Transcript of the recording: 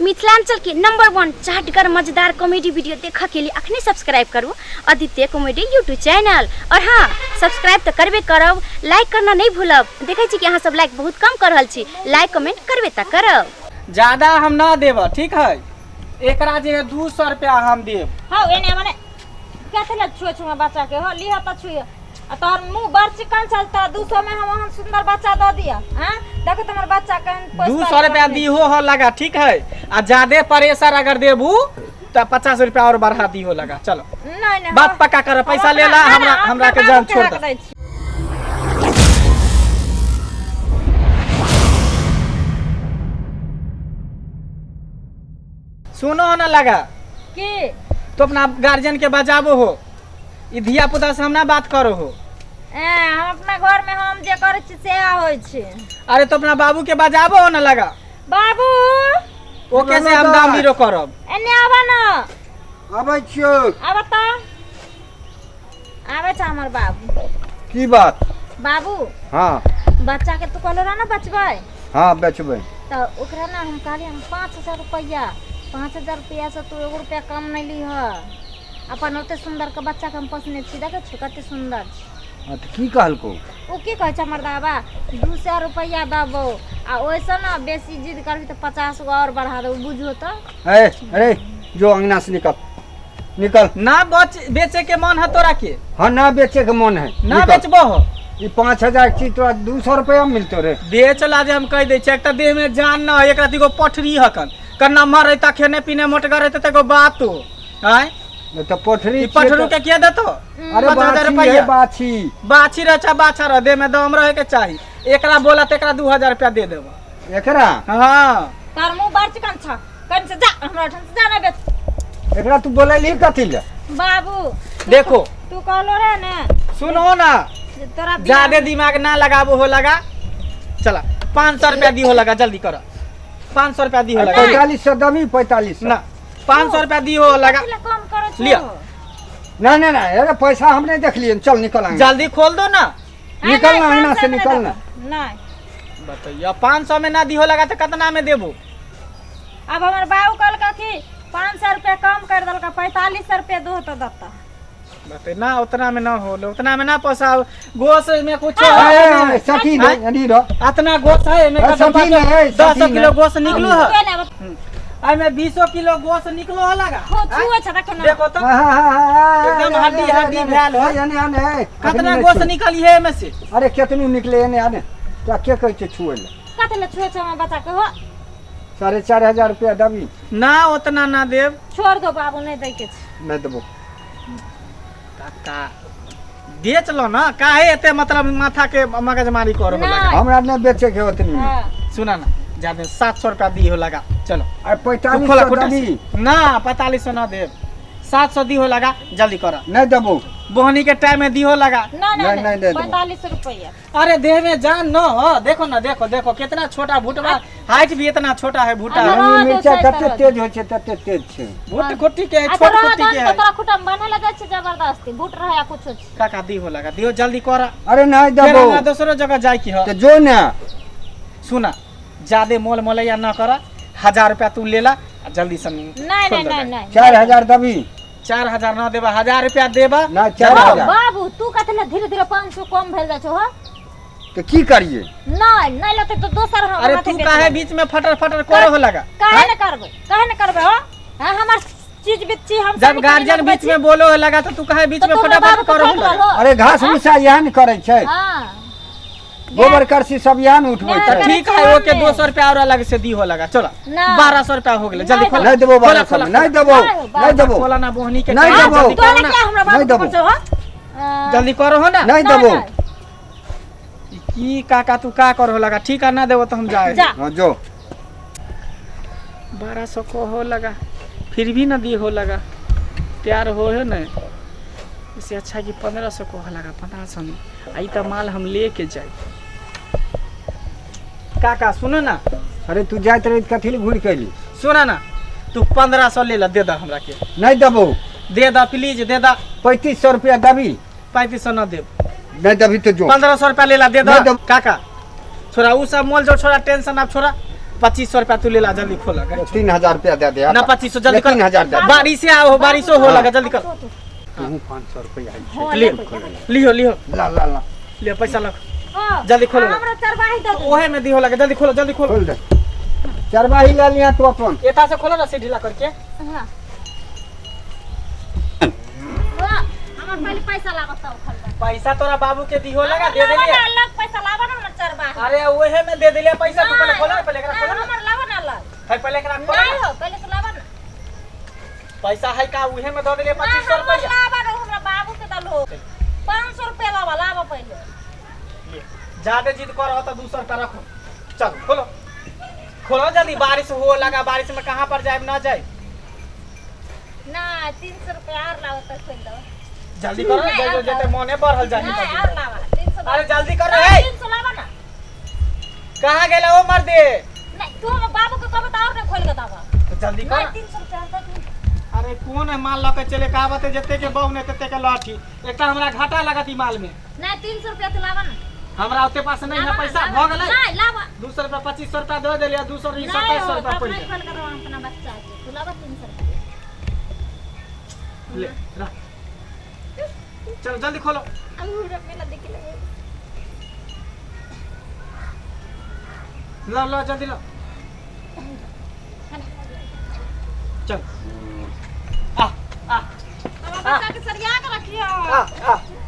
मिथिलांचल के नंबर 1 चाटगर मजेदार comedy video देखऽ के लिए अखने सब्सक्राइब करू आदित्य कॉमेडी यूट्यूब चैनल। और हाँ, सब्सक्राइब तो करबे करब, लाइक करना नहीं भूलब। देखै छी कि अहाँ सब लाइक बहुत कम कर रहल छी, लाइक कमेंट करबे तऽ करब। ज्यादा हम ना देब, ठीक है? एकरा जे है 200 रुपया हम देब। हाँ, एने मने कथी लए छुए छुआ बच्चा के हो? लिह तऽ छुए। आ तोहर मुंह बड़ चिकन छल तऽ 200 में हम ओहन सुंदर बच्चा दऽ दिअ। हाँ, देखो तुम्हार बच्चा केहन पोस 200 पाल रुपया रखने। दीहो हो लगा, ठीक है? आ ज्यादे प्रेशर अगर देबू तो 50 रुपया और बढ़ा दीहो लगा। चलो नहीं नहीं, बात हम- पक्का कर, हम पैसा ले ला, अपना- हमरा ना, ना, हमरा अपना के जान बाबू के छोड़ रख दे। दै छी। सुनो हो ना लगा की तो अपना गार्जियन के बजाबो हो, ई धिया पुता से हम ना बात करो हो। ए, हम अपना घर में हम जे करै छी सएह होइ छै। अरे तो अपना बाबू के बजाबो हो ना लगा। बाबू, ओके से हम दाम बीरो करब। एने आबा ना। आबै छियौ। आबा तऽ, आबै छ हमर बाबू। की बात? बाबू। हाँ। बच्चा के तू कहलो रह ना बचबै? हाँ, बेचबै। तऽ ओकरा ना हम कहलियै हम 5000 रुपैआ, 5000 रुपैआ से तू एगो रुपैआ कम नहि लीह। अपन ओते सुन्दर के बच्चा के हम पोसने छी, देखै छी कते सुन्दर छै। हाँ, तऽ की कहलकौ? ओ की कहै छै हमर दाबा, 200 रुपैआ देबौ आ ओहिसँ ने बेसी जिद करबी तऽ 50 गो आओर बढ़ा देबौ, बुझो तऽ। ए, अरे जो अंगना से निकल, निकल। ना बच बेचे के मन है तोरा के? हाँ, ना बेचे के मन है। ना निकल। बेचबो हो? ई 5000 के चीज तोरा 200 रुपया में मिलतो रे। बेच ला जे हम कह दै छी, एक तऽ देह में जान न है, एकरा तीगो पठरी हकन कन्ना मर रहता, खेने पीने मोटगर रहते तऽ एगो बात हो। आँय? नहीं तऽ पठरी ई छियै पठरू तऽ- के के देतो? अरे 5000 बाछी रुपया। है, बाछी। बाछी रह चाहे बाछा रह, देह में दम रहे के चाही। एकरा बोला तऽ एकरा 2000 रुपया दे देबो। एकरा? हाँ। तोहर मुँह बड़ चिकन छ, कन से जा, हमरा ठाम से जा ना बेच। एकरा तू बोलैली कथी ले? बाबू, देखो। तू कहलो रे ने। सुनो ना, जे तोरा बियाह- ज्यादे दिमाग ना लगाबो हो लगा। चला 500 रुपया दी हो लगा, जल्दी कर। 500 रुपया दी हो लगा। 4500 दबी, 4500। ना, 500 रुपया दी हो लगा। कथी ले कम करै छो? लिया। ना ना ना, अरे पैसा हम नहीं देख लिए, चल निकल आंगन। जल्दी खोल दो ना। नहीं, निकल ना, नहीं, अंगना से 500 में निकल ना। देबो। नहीं। बताइए, 500 में ना दी हो लगा तो कितना में देबो? अब हमर बाबू कहलका कि 500 रुपया कम कर देलका, 4500 रुपया दो तो दत्ता। बताइए ना, उतना में ना हो, उतना में ना पोसाओ। गोश में कुछ ए, है ए, सठी नहीं। नहीं, नहीं रह। अतना गोश है, एमे ए, का सठी नहीं, ए, 10 सठी किलो नहीं। गोश निकलो है। के ना बत- एमे 20 किलो गोश निकलो है लगा। हो, छुए छ देखो ना। देखो तो। हाँ, हाँ, हाँ, हाँ, एकदम हाँ, हड्डी- हाँ, हड्डी हाँ, भेल हो। हाँ, एने, एने, ए, कतना अखनी गोश नहीं निकली है एमे से? छुए। अरे केतनो निकले एने आने, तोरा के कहै छै छुए ले? कथी ले छुए छ हमर बच्चा के हो? 4500 रुपया दबी। ना, उतना ना देब। छोड़ दो बाबू, नहीं दै के छै। नहीं देबो। काका बेच लो ना, काहे एते मतलब माथा के मगजमारी करो ना। लगा? हमरा नहीं बेचे के उतनी। हाँ। सुना ना, ज्यादा 700 रुपया दी हो लगा। चलो। अरे तू 45 खोला सौ खुटा दबी। से। ना, 4500 ना देब, 700 दी हो लगा, जल्दी करो। नहीं देबो। बोहनी के टाइम में दी हो लगा। ना, ना, नहीं, नहीं, नहीं, नहीं देबो। 45 रुपया। अरे देह में जान न हो, देखो ना, देखो देखो कितना छोटा भुटवा, हाइट भी इतना छोटा है भुटा। अरे यानी रह दो, मिर्चा सही कते तरह। तेज होइ छै तते तेज छै। भुट खुट्टी के है, अच्छा, छोट रह खुट्टी दो, के है। तोरा खुटा में बान्हे लगा छै जबरदस्ती, भुट रहे या कुछो छै। काका दी हो लगा, दियो जल्दी कर। अरे नहीं फिर देबो। हमरा दोसरो जगह जाय की हो। तो जो ना। सुना, ज्यादे मोल मोलैया न कर, 1000 रुपया तू ले ला आ जल्दी से नहीं, खोल नहीं, दो नहीं, गाड़ी। नहीं। 4000 दबी। 4000 ना देबा, 1000 रुपया देबा। ना, चार ओ, हजार। बाबू, तू कथी ले धीरे धीरे 500 कम भेल जाइ छौ हो? तो की करिए? नहीं, नहीं लेते तो दोसर हम अरे हाथे तू बेच काहे लेबै। बीच में फटर फटर करे हो लगा? काहे हैं? न करबै? काहे न करबै हो? हाँ, हमर चीज बिच्ची हम जब सब निकालि गार्जियन लेबै बीच छी। में बोलो हो लगा तो तू काहे बीच तो में तू हमरा फटाफट बाबू के करे हो छोड़ लगा? देलहो। अरे घास भूसा इएह ने करै छै। हाँ। गोबर करसी सब इएह ने उठबै नहि, छै। करै ठीक छै है, ओके, हमने। 200 रुपया और अलग से दी हो लगा। चलो, ना। 1200 रुपया हो गेलै, जल्दी नहीं खोला। नहीं देबो, खोला, 1200 खोला, नहीं देबो, नहीं, नहीं देबो। खोला ना बोहनी के नहीं टाइम, देबो। जल्दी तोरा करो ना। क्या हमरा बाबू नहीं देबो। के छौ, हाँ? अ, जल्दी करो हो ना। नहीं नहीं, देबो। नहीं। की काका तू का करो लगा? ठीक है, ना देबो तो हम जाए। जा। हाँ, जो। 1200 को हो लगा, फिर भी ना दी हो लगा, तैयार हो है ना। इससे अच्छा कि 1500 को हो लगा, 1500 में आई तो माल हम लेके जाए। काका सुनो ना। अरे तू जाइत रही कथी ले घूरि के अयली? सुना ना, तू 1500 ले ला, दे दा हमरा के। नहीं देबो। दे दा प्लीज, दे दा। 3500 रुपया दबी। 3500 ना देब। नहीं दबी तो जो। 1500 रुपया ले ला, दे दा। नहीं देब। काका छोड़ा उ सब मोल जो, छोड़ा टेंशन आप छोड़ा, 2500 रुपया तू ले ला, जल्दी खोला। 3000 रुपया दे दे। ना 2500 जल्दी कर। 3000 दे। बारिश आओ, बारिशो हो लगा, जल्दी कर। तू 500 रुपया आई। लियो लियो लियो, ला ला ला लियो पैसा लग, जल्दी खोलो। हमरा चरवाही दे। ओहे में दिहो लगा, जल्दी खोलो, जल्दी खोलो। खोल दे, चरवाही ले लिया तू अपन। एता से खोलो ना, से ढीला करके। हां हमर पहले पैसा लागत त खोल। पैसा तोरा बाबू के दिहो लगा, दे देलिए अलग पैसा लावा ना हमर चरवाही। अरे ओहे में दे देलिए पैसा, तू पहले खोलो, पहले एकरा खोलो। हमर लावा ना अलग है, पहले एकरा खोलो। नहीं हो, पहले तो लावा ना पैसा है का, उहे में दे देलिए 2500 रुपया। लावा ना हमरा बाबू के दलो 500 रुपया लावा, लावा पहले। ज्यादा जिद कर त 200 रुपया रखो। चल खोलो खोलो जल्दी, बारिश हो लगा, बारिश में कहां पर जाए ना जाए। ना 300 रुपया और लावा त खोल दो, जल्दी करो, जल्दी जते मोने बढ़ल जाही। नहीं और लावा 300। अरे जल्दी करो, ए 300 लावा ना। कहां गेला ओ मर्दे? नहीं तू हम बाबू के कहबे त और नहीं खोल के दाबा, तो जल्दी कर। 300 रुपया दे। अरे कौन है माल लके चले, कहावत है जते के बहु ने तते के लाठी। एकटा हमरा घाटा लागत ई माल में। नहीं 300 रुपया त लावा ना, हमरा ओते पास नहीं है पैसा, भ गेलै। नहीं लावा 200 रुपया 2500 रुपया दे देलिए, 200 2700 रुपया पड़ नहीं खोल के दो अपना बच्चा के, तू लावा 300 रुपया ले रख। चलो जल्दी खोलो। अंगूर मेला देख ले, लो लो जल्दी लो, चल आ आ बाबा बच्चा के सरिया के रखियो। आ आ